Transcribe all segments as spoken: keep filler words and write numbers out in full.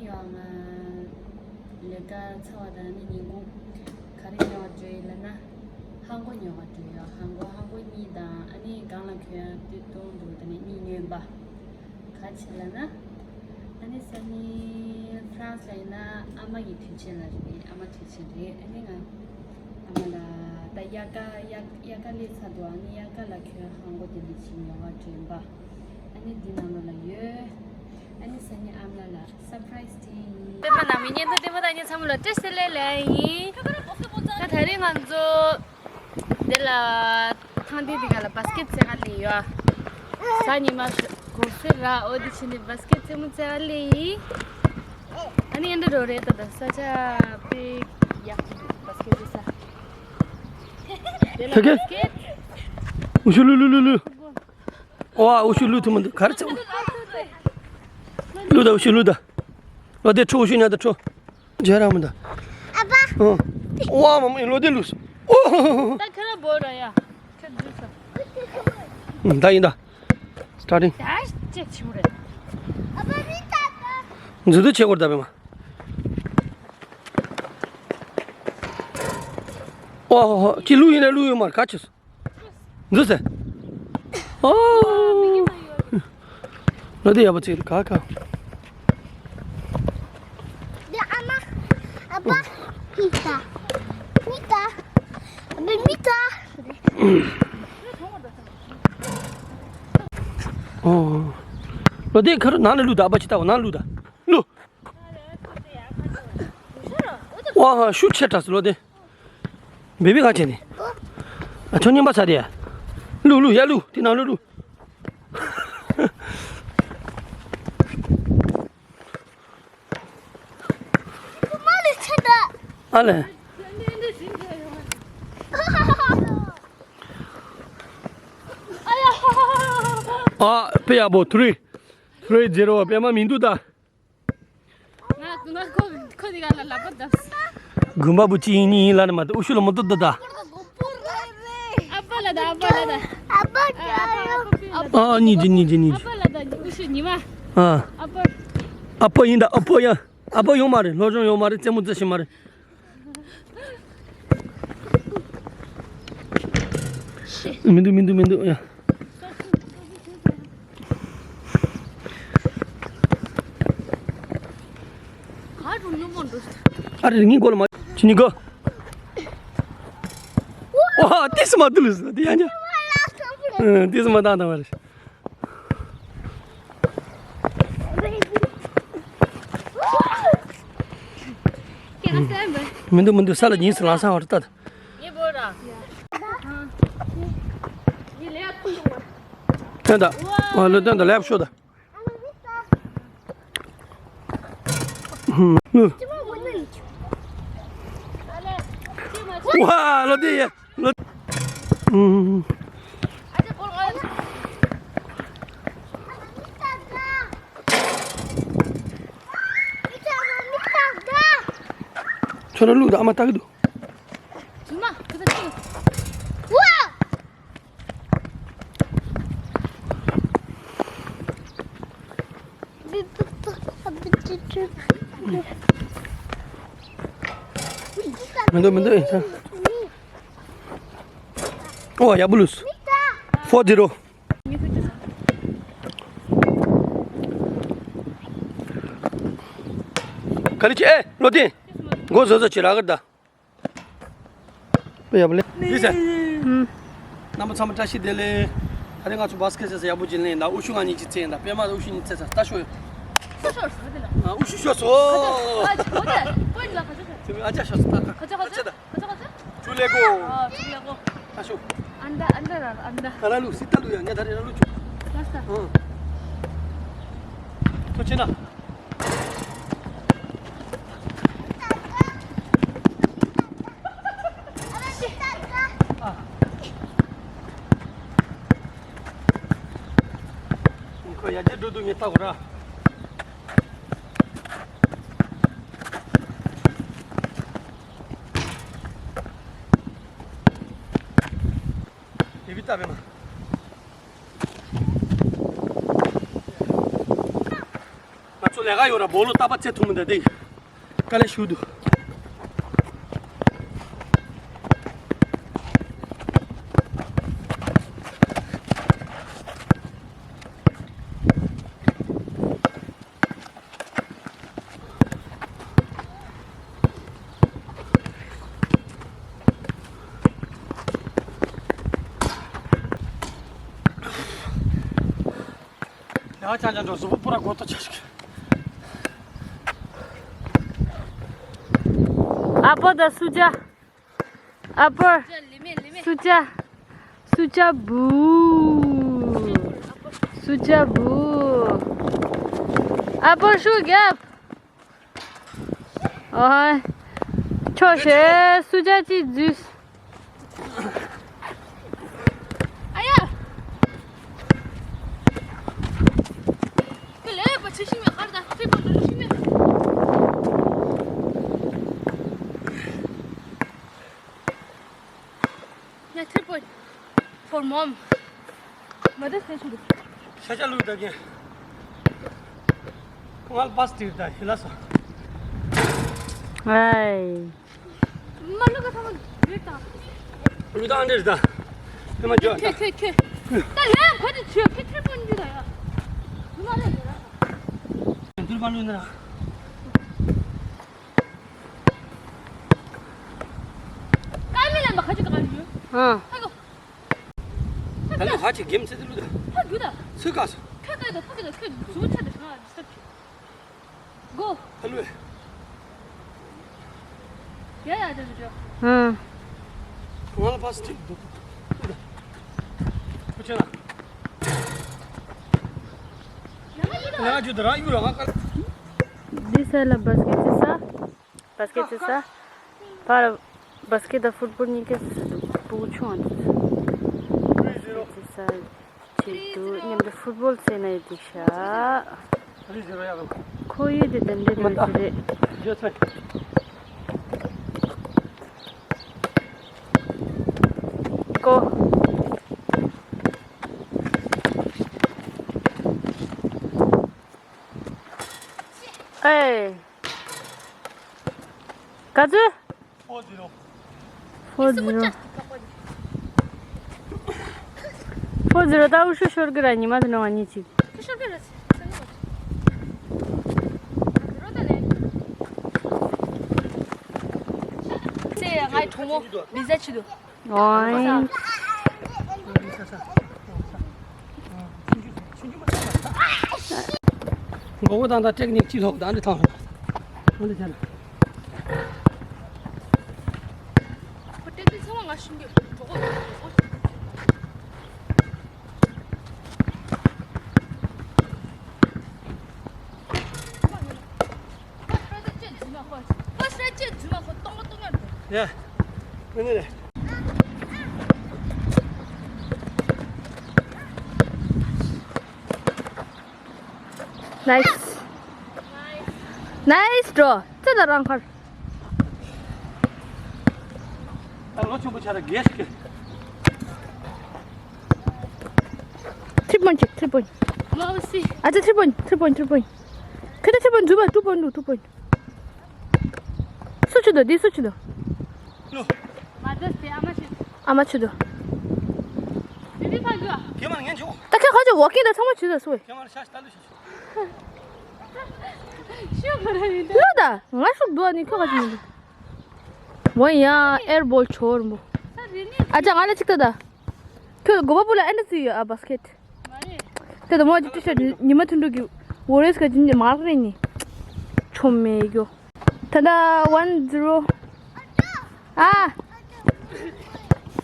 ཡང་ང་ལས་ཀ་ཚར་བ་དང་ནི་ཉིན་གུང་ག་རེ་ཉོ་བ་འགྲོ་ཡི་ལབ་ན། ཧང་གོ་ཉོ་བ་འགྲོ་ཡོད། ཧང་གོ་ཧང་གོ་གཉིས་དང་ཨ་ནི་སྒང་ལ་གྱོན་ཡ་སྟོད་ཐུང་འདུག་དེ་ནས་གཉིས་ཉོས་པ། ག་ཅི་ལབ་ན། ཨ་ནི་སང་ཉིན་ཧྥ་རན་སི་ལ་ཡིན་ན་ཨ་མ་གི་དུས་ཆེན་ལ་རེད། ཨ་མ་དུས་ཆེན་རེད། ཨ་ནི་ང་ཨ་མ་ལ་ད་དབྱར་ཁ་དབྱར་དབྱར་ཁ་སླེབས་ཚར་འདུག་ཨ་ནི་དབྱར་ཁ་ལ་གྱོན་ཧང་གོ་དེ་འདྲ་ཞིག་ཉོ་བ་འགྲོ་ཡིན་པ། ཨ་ནི་འདི་ནང་ལོགས་ལ་ཡོད། ཨ་ནི་སང་ཉིན་ཨ་མ་ལགས་ལ་སར་པ་རའི་སི་ཅིག་ཡིན། པད་མ་ནང་མི་བརྙན་ཐུང་ལྟད་མོ་ལྟ་མཁན་ཚང་མ་ལ་བཀྲ་ཤིས་བདེ་ལེགས་ལབ་ཡིན། ད་ད་རེས་ང་ཚོ་འདི་ལ་ཐང་འདི་འདི་ག་ལ་བཱ་སི་ཀེད་རྩེ་ག་ལ་ཡོད། གཟའ་ཉི་མ་གུང་སེང་ར། འོ་འདི་ཕྱི་ནས་བཱ་སི་ཀེད་རྩེད་མོ་རྩེ་ག་ལ་ཡིན། ཨ་ནི་ཨེ་འདྲ་རོ་རེད། ད་ད་ས་ཆ་དཔེ་ཡག་པོ་འདུག་བཱ་སི་ཀེད་རྩེ་ས། དེ་ལ་ཧེ་གེ། བཱ་སི་ཀེད། ཨུ་ཤུ་ལུ་ལུ་ལུ་ལུ། ཨོ་ཨ་ཨུ་ཤུ་ལུ་ཐུ་མ་འདུག་ག་རེ་ཚེ། ལུ་ད་ཨུ་ཤུ་ལུ་ད། ལོ་དེ་ཁྲོ་ཨུ་ཤུ་ཉ་ད་ཁྲོ། ཇེ་ར་མ་ད། ཨ་པ། ཨོ་ཨ་མ་མ་ལོ་དེ་ལུས། ཨོ། ད་ཁ་ར་བོ་ར་ཡ། ཁ་འདུས་ས། ད་ཡིན་ད། སི་ཊར་ཊིང་། ད་ཅེ་ཆི་མོ་རེད། ཨ་པ་མི་ད་ད། འཛུ་དུ་ཆེ་གོར་ད་པེ་མ། ཨོ་ཧོ་ཧོ། ཅི་ལུ་ཡིན་ན་ལུ་ཡོད་མ་རེད། ག་ཆི་སོ། འདུག་ཟེར། ཨོ། ལོ་དེ་ཡག་པོ་ཅིག་རེད། ག་ག་འདི་ཨ་མ། ཨ་ཕ། མི་ད། མི་ད། ཨ་མ་མི་ད། ཨོ། ལོ་དེ་ཁ་རུ་ནང་ལ་ལུ་ད། ཨ་ཕ་ཅི་ལྟ་བུ་ནང་ལུ་ད། ལུ། ཝ་ཧ་ཤུགས་ཆེ་དྲགས་སོ་ལོ་དེ། བེ་བི་ག་བྱས་ནས། ཨ་ཁྱོད་རྔན་པ་ཚ་དེ། ལུ་ལུ་ཡ་ལུ་དེ་ནང་ལུ་ལུ། ཨ་ལས། ཨ་དཔེ་ཡག་པོ། ཐི་རི་ཐི་རི་ཛི་རོ། པད་མ་མི་འདུག་ད། ང་ང་ཁོ་ཁོ་དེ་ག་ལ་ལབ་པ་འདབས། དགོན་པ་བུ་གཅིག་ཡིན་གཉིས་ཡིན་ལབ་ནས་མ་གཏོགས་ཨུ་ཤུ་ལ་མི་འདུག་ད་ད། ཨ་ཕ་ལ་ད། ཨ་ཕ་ལ་ད། ཨ་ཕ་ཨ་ཨ་ཕ་ཨ་ཕ། ཨ་གཉིས་ཀྱི་གཉིས་ཀྱི་གཉིས་ཀྱི། ཨ་ཕ་ལ་ད་ཨུ་ཤུ་ཉི་མ། ཨ་ཨ་ཕ། ཨ་ཕ་ཡིན་ད། ཨ་ཕ་ཡ། ཨ་ཕ་ཡོང་མ་རེད། སློབ་སྦྱོང་ཡོང་མ་རེད། རྩེད་མོ་རྩེ་ཤེས་མ་རེད། མི་འདུག་མི་འདུག་མི་འདུག་ཡ། ཨ་རེ་ངའི་མགོ་ལ་མ་ཁྱེད་གཉིས་ཀ། ཨོ་ཧ། ཏིས་མ་འདུག་ལུས་ཏི་ཡ་ཉ། ཏིས་མ་བཏང་བཏང་བ་རེད། མི་འདུག་མི་འདུག་ས་ལ་ཉིན་སུ་ལང་ས་བར་ལྟ། སྟོན་ད། ཨ་ལོ་སྟོན་ད། ལེབ་ཤོ་ད། ཝ་ལོ་དེ་ཡ། ལོ། ཁྱོད་རང་ལུག་དང་ཨ་མ་ལྟ་གི་འདུག །ཐུག་མ་ཁུ་ཚ་ཐུག །ཝ། མི་འདུག་མི་འདུག །ཨོ་ཡ་བུ་ལུས། ཕོ་ཛི་རོ། ག་རེ་བྱེད། ཨེ་བློ་ལྡན། མགོ་བཟོ་བཟོ་བྱེད་ར་གར་ད། ཡ་བུ་ལེ། ཡིན་ཟེར། རྣམ་པ་ཚང་མ་བཀྲ་ཤིས་བདེ་ལེགས། ད་རེས་ང་ཚོ་བཱ་སི་ཀེ་ཊི་རྩེ་ས་ཡག་པོ་བྱེད་ལེན་ད། ཨུ་ཤུ་ང་གཉིས་ཀྱིས་རྩེ་ཡིན་ད། པད་མ་དང་ཨུ་ཤུ་གཉིས་རྩེ་ས་ལྟ་ཤོག་ཡོད། ཨུ་ཤུ་ཤོར་སོང་། ཨུ་ཤུ་ཤོར་སོང་། ཨ་ཅག་ཤོར་སོང་ད། ཨ་ཅག་ཨ་ཅག་ཅུ་ལེ་གོ། ཨ་ཅུ་ལེ་གོ། ཨ་ཤོ། ཨན་ད་ཨན་ད་ར་ཨན་ད། ཨ་ལ་ལུ་སི་ཏ་ལུ་ཡ་ཉ་ད་རེ་ར་ལུ་ཅུ། ལ་ས། ཨ། ཐུགས་ཆེ་ན། ཁོ་ཡ་རྒྱལ་འགྲོ་འདུག་ངས་ལྟ་གོ་ར། ཡི་བི་ལྟ་བས་མ། ང་ཚོ་ ལས་ཀ་ཡོད་ར་སྦོ་ལོ་རྟག་པར་རྩེ་ཐུབ་མི་འདུག་དེ། དཀའ་ལས་ཞུ་འདུག་ཡང་ཅང་ཅང་འགྲོ་གཟུགས་པོ་པུ་ར་གོ་ཏོ་ཆགས་ཤིག་ཨ་ཕོ་དང་སུ་ཅག་ཨ་ཕོ། སུ་ཅག་སུ་ཅག་བུ། སུ་ཅག་བུ། ཨ་ཕོ་ཤུ་རྒྱབ། ཨོ། ཆོག་ཤེས་སུ་ཅག་ཅིག་འཛུལ། ཨ་ཡ། ཁྱོད་ལས་པ་ཆེ་ཤི་མེད་ཧར་ད་ཁྱེད་པོ་ལོ་ཤི་མེད། Yeah, three point for mom. Mother's Day ཞུ། ཤ་ཤ་ལུག་ད་གིན། ཁོང་ལ་པཱས་དེར་ད་ཧི་ལ་སོ། ཨའི། མ་ལུག་ག་ཐ་མ་རེད་ད། ལུག་ད་ཨ་འདྲེར་ད། ཧི་མ་ཇོ། ཁྱོད་ཁྱོད་ཁྱོད། ད་ལས་ཁ་དེ་ཁྱོད་ཁྱོད་three point འདི་ད་ཡ། ཧི་མ་ལ་ཡོད་ར། འདུར་མ་ལུག་ན། ཀ་མི་ལ་མ་ཁ་ཅིག་ག་ཡོད། ཨ། ཧ་གོ། ད་ལོ་ཧ་ཅིག་གེམ་ཚེ་ཚེ་ལུ་ད། ཧ་རྒྱུ་ད། ཚུ་ག་སོ། ཁ་ཀ་ད་ཕུ་གི་ད་ཁ་ཟུ་ཆ་ད་ཧ་སྟབས་ཀྱི། གོ། ད་ལོ། ཡ་ཡ་ད་ལོ་ཇོ། ཨ། ང་ལ་པཱས་ཅིག་འདུག་ལུ་ད། ཁུ་ཆེ་ན། ཡ་ང་རྒྱུ་ད་ར་ཡུ་ར་ང་ཀ། འདི་ས་ལ་བཱས་ཀེ་ཊི་ས། བཱས་ཀེ་ཊི་ས། ཕར་བཱས་ཀེ་ཊི་དང་ཕུཊ་བོལ་གཉིས་ཀ་སྤུ་གུ་ཆུང་བ་འདུག་བཱས་ཀེ་ཊི་ས་བྱེད་དུ་མཉམ་དུ་ཕུཊ་བོལ་རྩེ་ན་ཡི་འདུག་ཤག་ཁོ་ཡུལ་དེ་དེ་འདྲ་རེད་ཟེར་རེད། ཀོ། ཨེ། ག་ཚོད། Four zero. Four zero. Four zero ད་འུ་ཤོ་ཤོར་གི་ར་ཉི་མ་དེ་ནང་ང་གཉིས་གཅིག་ཚེ་ཡ་ངའི་གྲོགས་མོ་ལི་ཛ་ཆུ་དུ། ཨོའི། མགོ་བོ་དང་ད་ཊེག་ནིག་ཅི་ལོག་ད་འདི་ཐང་། འདི་ཐང་། ཁོ་ཊེག་ནིག་ཚང་མ་ང་ཤིང་གི་གྲོགས་པོ། ཡ། ཨ་ནི་རེད། Nice. Nice འགྲོ། ཙེ་ད་རང་ཁར། ད་ལོ་ཆུང་པོ་ཆ་ལ་རྒས་ཤིག Three point ཅིག three point. ལོ་སི། ཨ་ཙི་three point, three point, three point. ཁེ་ད་three point འཛུལ་བ། Two point འདུག two point. སུ་ཆུ་དོ། འདི་སུ་ཆུ་དོ། ལོ། མ་དོ་སྟེ་ཨ་མ་ཆུ། ཨ་མ་ཆུ་དོ། དེ་དེ་ཕ་གི་ཨ། ཁྱེད་མར་ངན་ཆུ། ད་ཁྱེད་ཁ་ཆུ་ཝོ་ཀིང་ད་ཚང་མ་ཆུ་དོ་སུ་བས། ཁྱེད་མར་ཤ་ཤ་ད་ལུ་ཤ་ཤ། ཤུ་ག་ར་ཡིན་ད། ལོ་ད་ང་ཤུག་འདུག་ཨ་ནི་ཁྱོད་ཁ་ཆུ་མི་འདུག་ཝོ་ཡ་ཨེར་བོལ་ཆོར་མོ། ས་རི་ནི། ཨ་ཅག་ང་ལ་ཅིག་ད་ད། ཁྱོད་གོ་བ་པུ་ལ་ཨེ་འདྲ་ཚུ་ཡོད་ཨ་བཱ་སི་ཀེ་ཊི། མ་རེད། དེ་ད་མོ་ཅི་ཊི་ཤར་ཊི་ཉི་མ་ཐུན་དྲུག་གི་ཝོ་རི་ཡར་སི་ག་ཅི་མར་རེད་ནི། ཆོ་མེ་གྱོ། ད་ད་one zero. ཨ།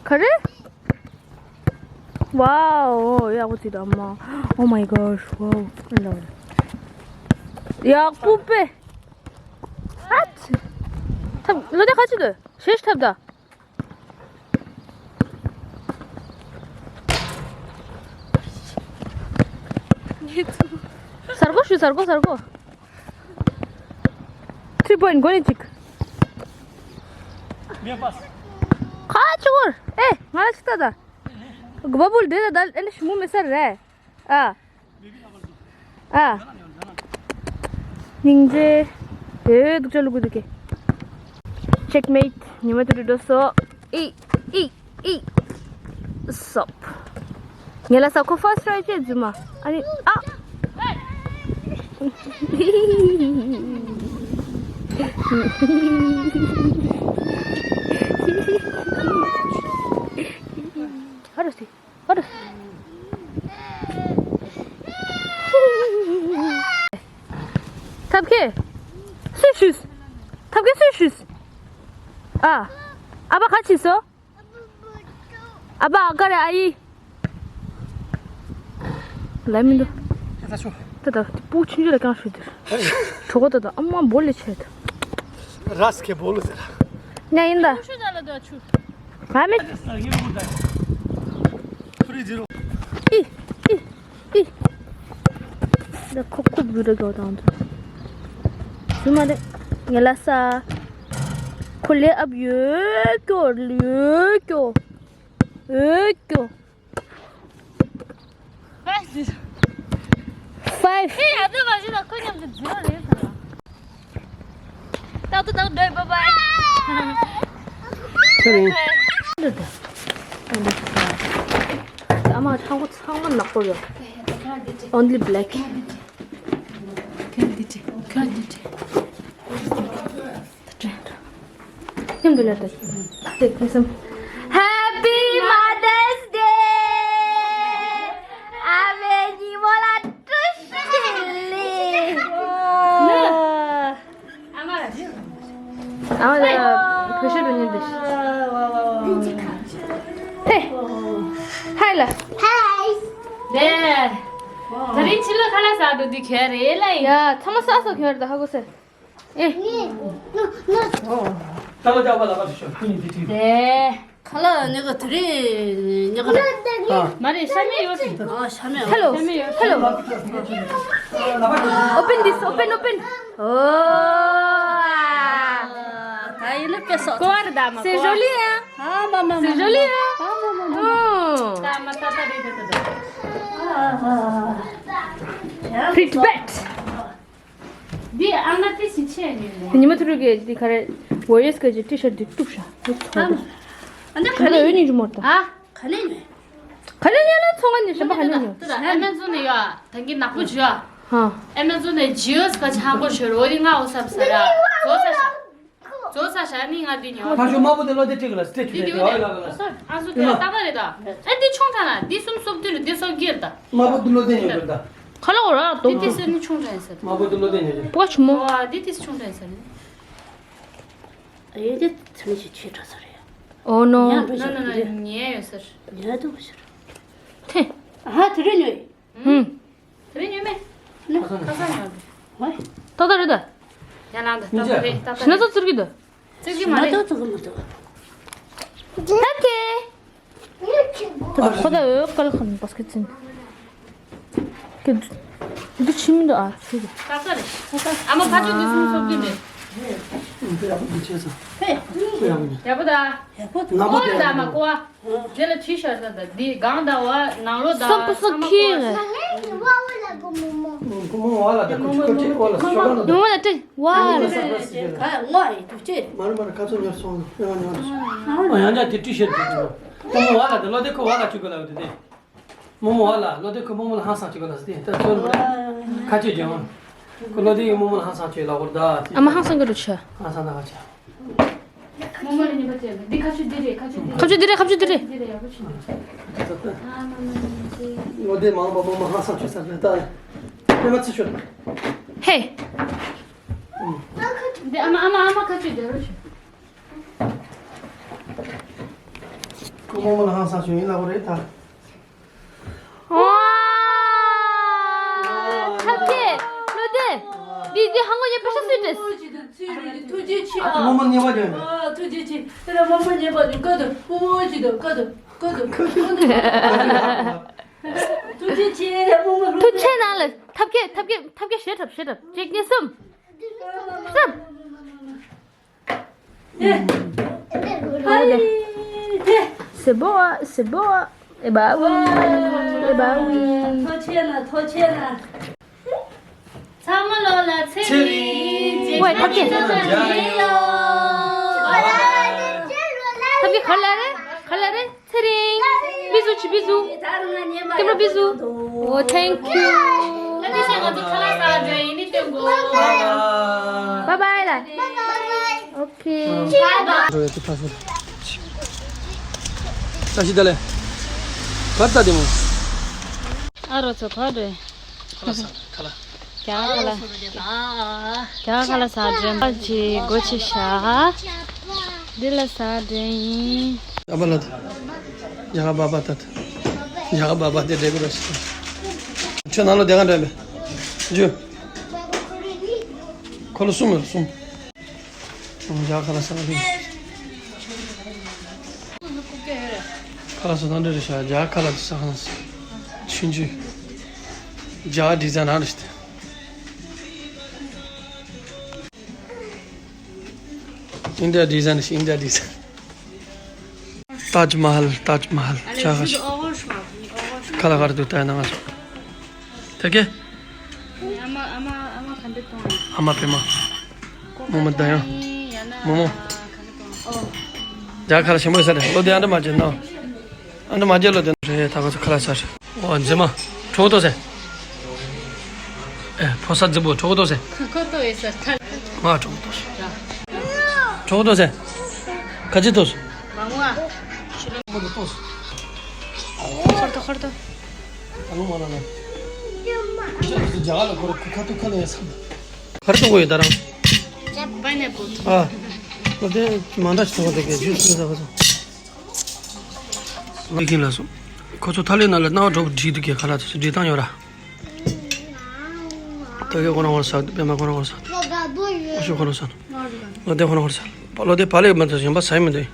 ག་རེ། Wow ཡག་པོ་ཅིག་ད་མ། Oh my gosh, wow. ཡག་པོ་པེ། ཨ་ཙི། ཐབ་ལོ་དེ་ཁ་ཅིག་གི་ཤེས་ཐབ་ད། གཟར་གོ་ཞུ། གཟར་གོ་གཟར་གོ། Three point འགོ་ནས་གཅིག་ཁ་ཆུ་བོར། ཨེ་ང་ལ་ཅིག་ལྟ་ད། གོ་བ་པུལ་དེ་ད་ད་ཨེ་ནི་ཞི་མོ་མེད་ས་རེད། ཨ། ཨ། སྙིང་རྗེ། དེ་སྡུག་ཅག་ལུ་གུ་འདུག་གེ། ཅེག་མེཊ། ཉི་མ་དེ་རུ་འགྲོ་སོ། ཨི་ཨི་ཨི། སོབ། ངེ་ལ་ས་ཁོ་ཕར་སི་ཊི་ཊའི་ཅེས་རྫུན་མ། ཨ་ནི་ཨ། ཧ་རུ་སི། ཧ་རུ། ཐབས་མཁས། སུས་ཞུས། ཐབས་མཁས་སུས་ཞུས། ཨ། ཨ་ཕ་ག་ཕྱིན་སོ། ཨ་ཕ་ཨ་ག་རེ་ཨ་ཡི། ལ་མི་འདུག་ད་ད་སྤུ་ཆུང་ཆུང་ལ་རྐང་ཤུ་དེར། གྲོགས་ད་ད་ཨ་མ་བོ་ལེ་ཆེ་ད། ར་སི་ཁེ་བོ་ལེ་ཟེར། ཉ་ཡིན་ད། ཆུ་ད་ལ་ད་ཆུ། ང་མི། ཨི་ཨི་ཨི། ད་ཁོ་ཁུབ་བུ་ར་གོ་དང་དུ། སུ་མ་རེད། ངེ་ལ་ས། ཁོ་ལེ་ཨབ་ཡོད་ཀྱོ་ཡོད་ཀྱོ། ཡོད་ཀྱོ། Five. ཧེ་ཡ་དེ་མ་ཞུ་ན་ཁོ་མཉམ་དུ་འཛིན་པ་རེད་ཟེར་ལ། ཏག་ཏག་ཏག་འདོད་པ་པ། ཁྱོད་རེད། ཨ་མ་ཆང་ཁོ་ཚང་མ་ནག་པོ་ཡོད། Only black. ཁྱོད་འདི་ཁྱོད་འདི། མཉམ་དུ་ལ་དུ། དེ་ཁུ་སུམ། Happy Mother's Day. ཨ་མའི་ཉིན་མོ་ལ་བཀྲ་ཤིས་བདེ་ལེགས། ཨ་མ་ལ་བོད་ཤོད་འགྲོ་ཉིན་དུ། ཧེ། ཧའི་ལ། ཧའི། ལེ། ད་རིང་ཕྱི་ལོགས་ཁ་ལག་ཟ་འགྲོ་དུས་ག་རེ་ལ་ཡིན། ཡ་ཚང་མ་ཟ་སོ་ག་རེ་ད་ཧ་གོ་སེ། ཨེ། ད་ལོ་ཅག་པ་ལ་ཁ་ཤོ་ཤོ་ཁུ་ཡིན་དེ་ཁྲིད། དེ། ཁ་ལག་ནི་ག་དེ་རིང་ཉི་ག་ལ། མ་རེད་ཤ་མེད་ཡོད་རེད། ཨ་ཤ་མེད། Hello. ཤ་མེད་ཡོད། Hello. Open this, open, open. Oh. ད་ཡིན་ན་དཔེ་སོགས། ཀོ་བར་ད་མ། C'est joli, hein? ཨ་མ་མ་མ། C'est joli, hein? ཨ་མ་མ་མ། ད་མ་ད་ད་རེད་ད་ད། Pretty bad. འདི་ཨ་མ་དེ་ཞིག་ཆེ་ནི་ལེ། ཉི་མ་ཐུ་རུ་གི་འདི་ག་རེ། Warriors གི་ཊི་ཤར་འདི་གཏུབ་ཤ། འདི་ཚོ། ཨ་མ། ཨ་ནི་ག་ལེ་ཡོད་ནི་ཇུ་མོར་ད། ཨ། ག་ལེ་ནི། ག་ལེ་ཡ་ལ་ཚོང་ང་ནི་ཞིམ་པ་ག་ལེ་ནི། ཨ་མ་ཛོན་ནི་ཡ། ད་གི་ནག་པོ་ཇུ་ཡ། ཧ། ཨ་མ་ཛོན་ནི་ཇིའོ་སི་ག་ཆང་གོ་ཤོར་འོ་དི་ང་འོ་སབ་ས་ར། ཛོ་ས་ཤ། ཛོ་ས་ཤ་ནི་ང་འདི་ཉོ། ཁ་ཤོ་དམར་པོ་དེ་ལོ་དེ་ཁྲིག་ལ་སྟེ་ཁྲིག་དེ་ལ་ཨ་ལ་ལ། ཨ་སོ་ཨ་སོ་དེ་ལ་ཏག་ཏག་རེད་ད། ཨ་འདི་ཆུང་ཐང་ན་འདི་གསུམ་སོབ་དུ་རེད་འདི་སོབ་གེར་ད། དམར་པོ་དེ་ལོ་དེ་ཉོ་གེར་ད། ཁ་ལོ་ར་དོ། འདི་དེ་སེར་ནི་ཆུང་ཐང་ཡིན་ས་རེད། དམར་པོ་དེ་ལོ་དེ་ཉོ་གེར། པོ་ཆུ་མོ། ཨ་འདི་དེ་ཆུང་ཐང་ཡིན་ས་རེད། ཨ་ཡེ་འདི་ཚ་མི་ཞིག་ཆེ་དྲགས་ས་རེད། Oh no. ཉལ་འགྲོ་ཤག་ཉལ་ཡོད་ས་རེད། ཉལ་འདུག་ཤག་ཐེ། ཨ་ཧ་དེ་རེད་ཉོ་ཡི། ཧུམ། དེ་རིང་ཉོས་མེད། ནི། ཁ་སང་ཉོས་རེད། ཝེ། ཏག་ཏག་རེད་ད། ཡ་ལང་ད་ཏག་ཏག་རེད་ཏག་ཏག་ཞི་ན་རེད། ཚོ་ཚུར་གི་འདུག་ཚུར་གི་མ་ཞི་ན་རེད། ཚོ་ཚུར་གི་མི་འདུག་ད་ཁེ། ཁོ་ད་འོས་སྐལ་ཁན་བ་སྐད་ཅན། ཁེ། འདི་ཕྱི་མི་འདུག་ཨ་ཚུར་གི། ཏག་ཏག་རེད། ཨ་མ་ཕ་ཆུ་འདི་གསུམ་ཚོགས་ཀྱི་མེད། ཡག་པོ་ད། ཡག་པོ་ད། ཨོ་ད་མ་ཀོ་ཨ། དེ་ལ་ཁྲིད་ཤར་ས་དང་འདི་སྒང་དང་བ་ནང་ལོགས་དང་སོ་ཁོ་སོ་ཚང་མ་ཁྱི་ཀོ་ཨ། རེད། ཁོ་མོ་བ་ལ་དེ་ཁོ་ཁོ་ཅེ་བ་ལ་ཤོ་ག་ལ་དུ། ནུ་མོ་ལ་ཏྲེ་བ་ལ། ཁ་ངོ་ཨེ་དུ་ཅེ། མ་རུ་མ་རུ་ཁ་ཚོ་ཉར་སོང་ཡོང་ཉོ་རེ་སོང་། ཨ་ཡང་ཅག་དེ་ཁྲིད་ཤར་དུ་ཅེ། ཁོ་མོ་བ་ལ་དེ་ལོ་དེ་ཁོ་བ་ལ་ཅུ་ག་ལ་དེ་དེ། རྨོ་མོ་བ་ལ་ལོ་དེ་ཁོ་རྨོ་མོ་ལ་ཧང་སང་ཅིག་གོ་ལ་སི་ཏེ་ད་ཚོད་མ་རེད། ཁ་ཆེ་ཀྱང་། ཁོ་ལོ་དེ་ཡི་རྨོ་མོ་ལ་ཧང་སང་ཅིག་ལ་བོར་ད། ཨ་མ་ཧང་སང་གི་རུ་ཆ། ཧང་སང་ད་ཁ་ཆེ། རྨོ་མོ་ལ་ཉེས་པ་བྱས་ན་འདི་ཁ་ཆུ་འདི་རེད། ཁ་ཆུ་འདི་རེད། ཁ་ཆུ་འདི་རེད། ཁ་ཆུ་འདི་རེད། ཡག་པོ་བྱུང་། ལོ་དེ་མང་པོ་རྨོ་མོ་ཧང་སང་ཆུ་ས་རེད་ད། ཨ་མ་ཚི་ཆུ། ཧེ། འདི་ཨ་མ་ཨ་མ་ཨ་མ་ཁ་ཆུ་འདི་རུ་ཆུ། ཁོ་རྨོ་མོ་ལ་ཧང་སང་ཆུ་ཡིན་ལ་བོར་རེད་ད། ཝ། ཐབས་ཤེས། བློ་ལྡན། འདི་འདི་ཧང་གོ་ཡེ་པེ་ཤ་སུས་ཏེས། ཐུགས་རྗེ་ཆེ། རྨོ་མོ་ཉེས་པ་ཡོད་མེད། ཐུགས་རྗེ་ཆེ། དེ་ལ་རྨོ་མོ་ཉེས་པ་ཡོད་ཀ་དུ། རྨོ་མོ་ཅི་དུ་ཀ་དུ་ཀ་དུ་ཀ་དུ། ཐུགས་རྗེ་ཆེ། རྨོ་མོ་ལུ། ཐུགས་ཆེ་ནང་ལ་ཐབས་མཁས་ཐབས་མཁས་ཐབས་མཁས་ཞེ་དྲག་ཞེ་དྲག་གཅིག་གཉིས་གསུམ། གསུམ། C'est beau, hein, c'est beau, hein. Eh bah oui, eh bah oui. ཐུགས་རྗེ་ཆེ་ན། ཐུགས་རྗེ་ཆེ་ན། ཚང་མ་ ཚེ་རིང་། ཝེ་ཐབས་མཁས། ཐབས་མཁས་ག་ལ་རེད། ག་ལ་རེད། ཚེ་རིང་། བི་ཟུ་ཆི་བི་ཟུ། ཏེ་པ་བི་ཟུ། ཨོ། Thank you། Bye bye ལ། Okay། ད་ཤི་ད་ལེ། བར་ད་དེ་མོ། ཨ་རོ་ཚོ་ག་རེད། ཁ་ལག་ཟ། ཁ་ལག་རྒྱ་ཁ་ལག་རྒྱ་ཁ་ལག་ཟ་དྲན་པ་ཅིག་སྒོ་ཕྱེ་ཤག་འདི་ལ་ཟ་དྲན་ཡིན། ཨ་པ་ལ་ད། རྒྱ་ག་པ་པ་ད་ད། རྒྱ་ག་པ་པ་དེ་འདྲ་གི་ར་ཤི། ཁྱོད་ནང་ལ་བསྡད་ག་འདྲ་མེད། འཇུ། ཁོ་ལ་གསུམ་ཡོད་གསུམ། རྒྱ་ག་ལ་ས་ལ་ལུས། ཁ་ལག་ས་དང་འདྲ་རེད་ཤག་རྒྱ་ག་ལ་ས་ཁང་ཆུང་ཆུང་། རྒྱ་ཌི་ཛའིན་རང་རེད་ཤག་ཨིན་ཌི་ཡ་ཌི་ཛའིན་ཨིན་ཌི་ཡ་ཌི་ཛའིན། ཏཱཇ་མ་ཧལ། ཏཱཇ་མ་ཧལ། རྒྱ་གར་ཞིག་ཁ་ལག་ག་རེ་འདུག་ལྟ་ཡ་ན་ང་ཚོ། ཐད་ཀའི། ཨ་མ་ཨ་མ་ཨ་མ་ག་འདྲ་གཏོང་། ཨ་མ་པད་མ། རྨོ་མོ་ད་ཡང་། རྨོ་མོ། རྒྱ་གར་ཁ་ལག་ཞིམ་པོ་ཟ་རེད། ལོ་དེ་ཨ་འདྲ་མ་བྱེད་ནོ། ཨ་འདྲ་མ་བྱེད་ལོ་དེ་རེད། ད་ང་ཚོ་ཁ་ལག་ཟ་རེད། ཨོ་མཛེས་མ། གྲོགས་ཏོ་ཟེ། ཨེ་ཕོ་གསར་མཛེས་པོ་གྲོགས་ཏོ་ཟེ། ཁོ་ཏོ་ཨེ་ཟེར་ཐལ། ང་གྲོགས་ཏོ་ཟེ། གྲོགས་ཏོ་ཟེ། ག་ཅི་ཏོ་ཟེ། མ་ངུ་ཨ། ཁོ་ཏོ་ཏོ་ཟེ། ཧོར་ཏོ་ཧོར་ཏོ། ད་ལོ་མ་ན་ན། ཁྱོད་ཀྱི་རྒྱ་གར་ལ་ཁོ་ར་ཁ་ཐུག་ཁ་ལ་ཡ་སམ། ག་རེ་གཏོང་གི་ཡོད་ད་རང་། པའི་ནེ་པལ། ཨ། ལོ་དེ་མ་འདྲ་ཞིག་གཏོང་གི་འདུག་གས། ཇུས་སུ་ཟ་ག་སོང་། ལི་ཁིན་ལ་སོང་། ཁོ་ཚོ་ཐ་ལེ་ན་ལ་སྣང་བ་གྲོགས་བསྒྲིགས་འདུག་གས། ཁ་ལག་ཚོ་བསྒྲིགས་སྟངས་ཡོད་ར། ད་གས་ཁོ་རང་ཁོ་རང་ཟ། པད་མ་ཁོ་རང་ཁོ་རང་ཟ། ཨུ་ཤུ་ཁོ་རང་ཟ། ལོ་དེ་ཁོ་རང་ཁོ་རང་ཟ། ལོ་དེ་བ་ལེ་མ་ཐོས་གཞན་པ་ཟ་ཡི་མི་འདུག་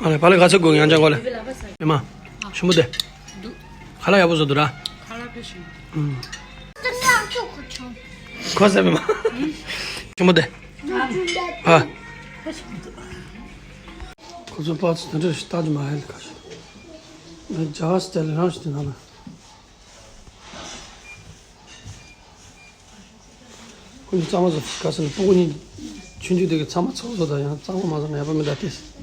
ཨ་ལེ་བ་ལེ་ག་ཚོད་དགོས་ཡང་ཅང་གོ་ལེ། པད་མ། ཞིམ་པོ་དེ། ཁ་ལག་ཡག་པོ་བཟོ་འདུག་ར། ཁ་ལག་དཔེ་ཞིམ། ཨུམ། ཁོ་ཟ་པད་མ། ཞིམ་པོ་དེ། ཨ། ཁོ་ཚོ་པར་ཙི་དེ་འདྲ་ཞིག་ལྟ་རྒྱུ་མ་ཡིན་ཁ་ཤས། ང་རྒྱ་གར་སི་ཊའིལ་རང་ཞིག་དེ་ནང་ལ། ཁོ་གཉིས་གཙང་མ་བཟོ་ག་ཟེར་ན་སྤུ་གུ་གཉིས་ཆུང་ཆུང་དེ་གི་ཚང་མ་ཚགས་བཟོ་དང་ཡང་གཙང་མ་མ་བཟོ་ན་ཡག་པོ་མི་འདུག་སྟེ།